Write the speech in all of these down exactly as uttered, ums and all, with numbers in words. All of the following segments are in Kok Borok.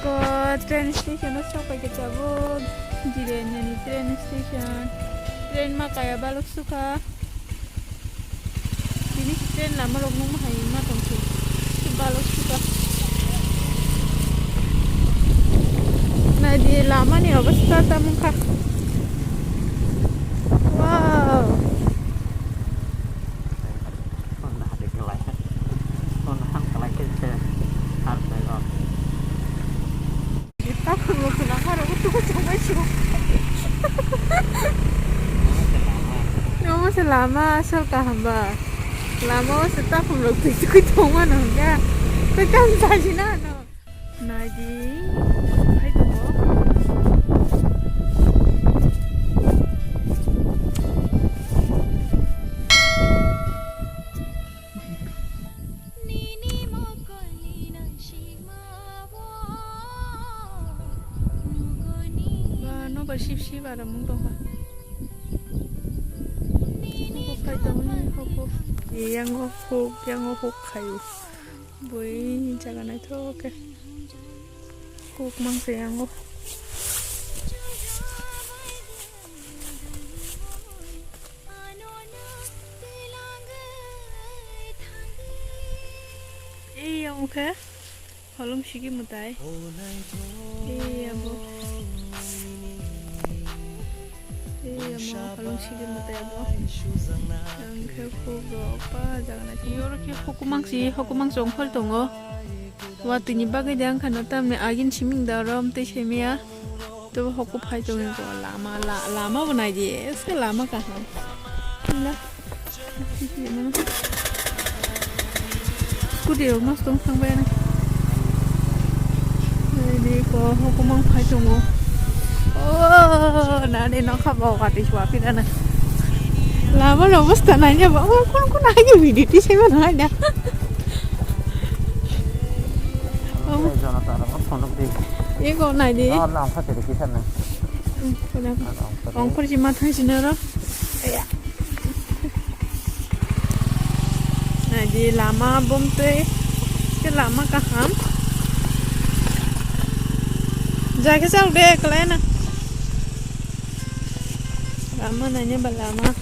Ko train station o sok pai khe tabuk Jirania ni train station. Train ma kaya balok sukha. Tini train lama rok nung hai ma tong khe. Balok sukha. Nai di lama ni obostha tamung kha. Wow. Takhuk rok se nang maro, utugo chongbai su. Omo se lama asol kaham ba. Lama o se takhuk rok twi twi tong mano hwnkhe. Tei kam sajina ano. Nai di, hai tongo. Ba, nobar sip sip aro mung tongkha. Huk khai tongni huk huk. Yango huk, yango huk khaio. Bui jaga naithok khe. Huk mangsa yango. Ei, omo khe holong sigi mwtai. Ei, abo. Ei, amo holong sigi mwtai abo. Ang khe khuk rok pa jaga nai. Oro khe hukumang si, hukumang chongkhol tongo. Watwi ni bagwi de wngkha no tamni agin siming da oro amtwi semiya. Tebo hoko phai tongwi ko lama, la-, lama bo nai di, eske lama kaham. La. Scooty rok mas tong thang bai na. Nai di ko hoko mang phai tongo. Oh, nani nokha bo kati swa pira na. Lama no bwsta nai ya ba. Oh, kun kun ayo video ti sai ma nai da. Oh. Jona tara phone di. Ego nai di. Oh, lang kha te ki sana. Hmm, kuda. Ongkhor si ma thang si na ro. Nai di lama bumtwi. Ke lama kaham. Jage chau de kala na. Lama nai ne ba lama.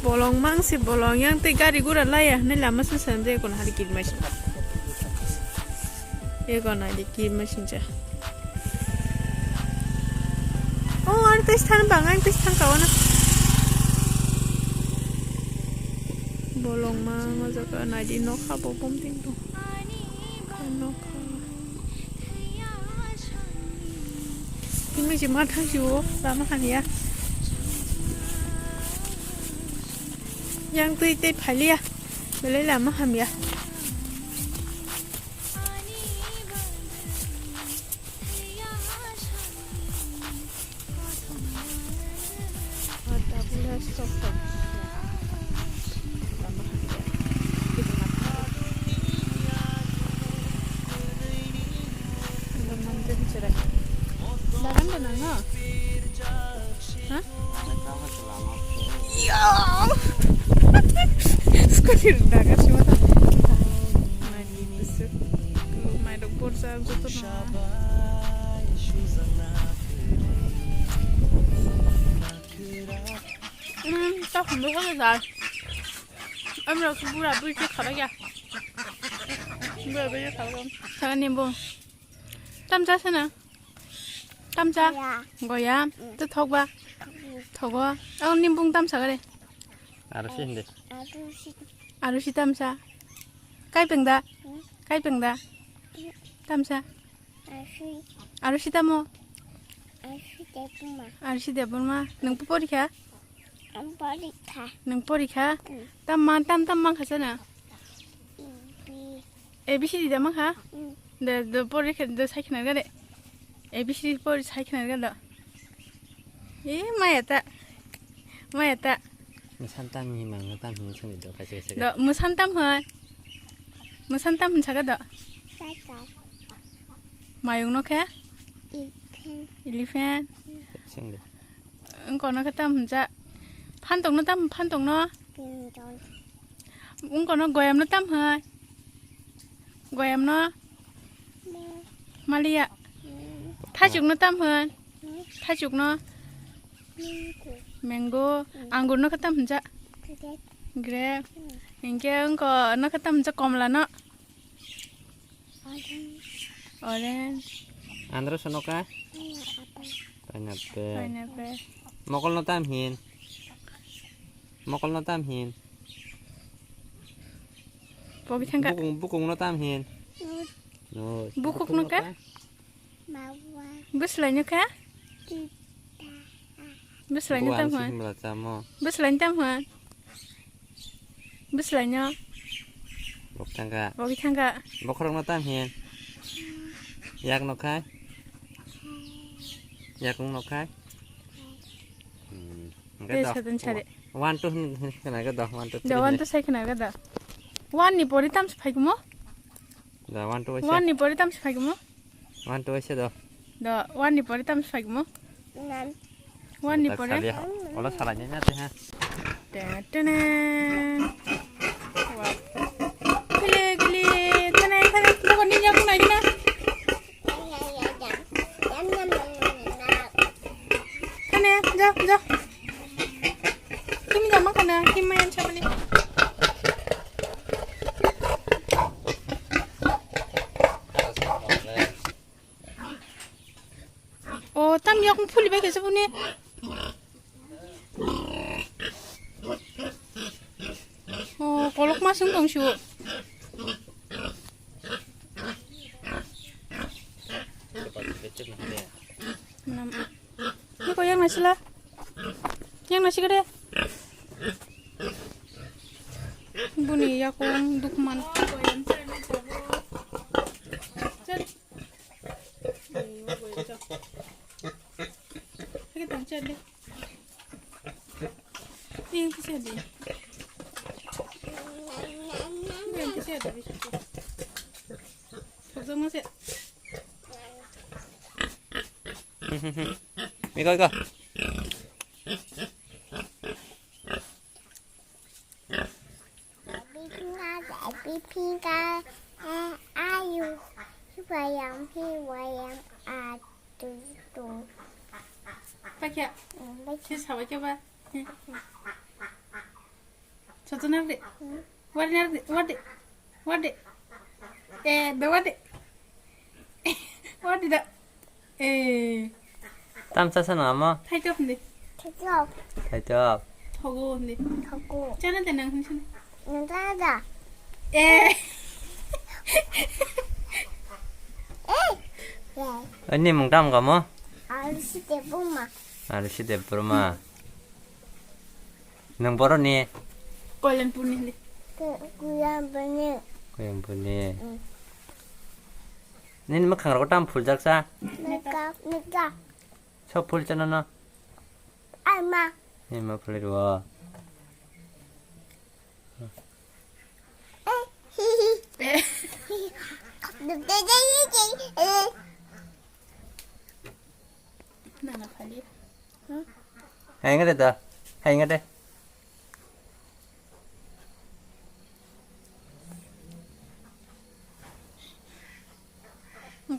Bolong mang se bolong yang tei gari gura laya hinui lama sung sung je kono hari kirmai sung. Ego nai di kirmai sung ja. Oh, ang tei stan bang, ang tei stan kawana. Bolong mang o jaga nai di nokha bo bom ting tong. Nokha. Tini se ma thang si o, lama hamya. Yang twi tei phaliya, belai lama hamya. Dagan da nang no? Ha? Scooty daga sima ta. Nani bisu. Mai dok borja joto no. Hmm, ta khumbu kha da. Amra bura bui khe khara ya. Bura bui khe khara. Sana nimbo. Tamcha sana. Tamcha. Goya. Goya. Mm. To thokba. Mm. Thogo. Ang nimbung tamsa gare. Aro si hindi. Aro si. Aro si tamsa. Kai pengda. Mm. Kai pengda. Mm. Tamsa. Aro si. Aro si tamo. Aro si debma. Aro si debma. Nung porikha. Ang porikha. Nung porikha? Mm. Tam man, tam, tam man khasa na? Mm, bi. A B C D da man kha? Mm. Da, da porikha, da sai khna gade. A B C D pori sai khna gade. E, maya ta. Maya ta. Musan tam hi mang, tam hi sang do ka se se. Do, musan tam hai. Musan tam hin saga do. Saka. Mayung no khe? Elephant. Elephant. Sing de. Ang kono khe tam hinja. Phan tong no tam, phan tong no. Wngkha no goyam no tam hai? Goyam no? Maliya. Thachuk no tam hai? Thachuk no? Mango. Angur no khe tam hwnjak? Grape. Hinkhe wngkha no khe tam hwnjak komla no? Orange. Andro sono ka? Pineapple. Pineapple. Mokol no tam hin? Mokol no tam hin? Pogi thangka. Bukung, bukung no tam hin? No. Bukuk no ka? Bwslai no ka? Bwslai no tam hin? Bwslai no tam hin? Bwslai no. Bok thangka. Bok thangka. Bokhorok no tam hin? Yak no khai? Yakung no khai? Hmm. Hwnkhe do. Sadan sare. One, two hwn, hwn, khna ga do. One, two, three. Do, one, two sai khna ga do. One ni pori tam se phai kumo? Do, one, two waisa. One ni pori tam se phai kumo? One, two waisa do. Do, one ni pori tam se phai kumo? Nan. One ni pori? Saliya. Ola salai ni na te ha. Te, te, ne. Wow. Gili, gili. Tene, tene. Dogo ni ya kunai na. Tene, ja, ja. Kimi da makana, kimi mayan chabali. O, tam yakung phuli bai khe sabuni. O, kolok ma sung tong shu. Nam. Ni ko yang nasila. Yang nasi gede. Buni yakung dukman. Lagi tang chat deh. Ini yang kecil deh. Ini yang kecil deh. Kau sama sih. Miko, miko. Bipinga, bipinga, eh, ayu, hiwayang, hiwayang, atu, tu. Pakai. Hmm, pakai. Sih, sama coba. Satu nanti. Hmm. Wardi, wardi, wardi, wardi. Eh, do wardi. Wardi da. Eh. Tamsa sana mo? Thaitop ni. Thaitop. Thaitop. Thogo ni. Thogo. Chana de nang hin chana. Nang da da. Eh. Eh. Ya. Ani mung tam ka mo? Arusi de buma. Arusi de buma. Nang borok ni? Koilanpur ni hindi. Koilanpur ni. Koilanpur ni. Hmm. Nini mwkhang rok tam phul jak sa? Makeup, makeup. Sok phul chana no? Ai ma. Ni ma phul rwo. Eh, hi, hi. Eh. Nana phali. Hai ngade da. Hai ngade.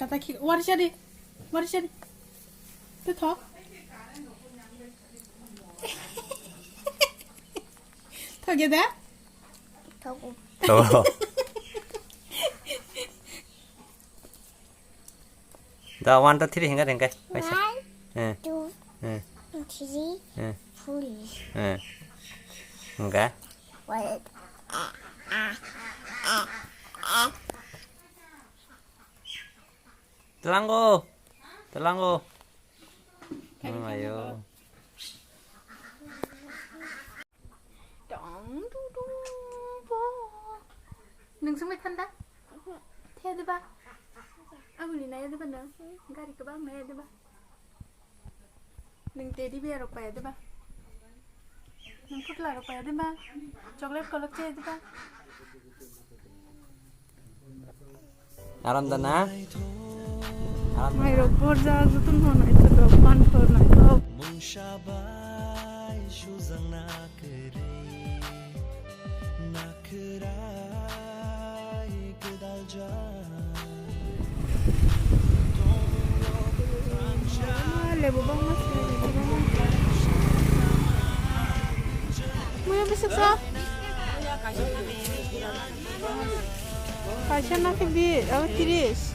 Kata ki wari sari. Wari sari. Te tho. Tho ge da? Tho. Tho. Da one, two, three hinga hinga. Kaisa. One, eh, two, eh, three, eh, four. Eh. Hinga. One. Telango. Telango. Ayo. Dong, du, du, bo. Nung sung mai thanda? The de ba? Aguli nai de ba nung? Gari kebang nai de ba? Nung teddy bear rok paya de ba? Nung putla rok paya de ba? Chocolate kolok chaya de ba? Aram da na? Aram da na? Mai rok borja, jotun hon nai to, pan hon nai to. Mungsa bai sujang na kere. Muya bwswk sa? Kaisa nakhe bi, abo tris.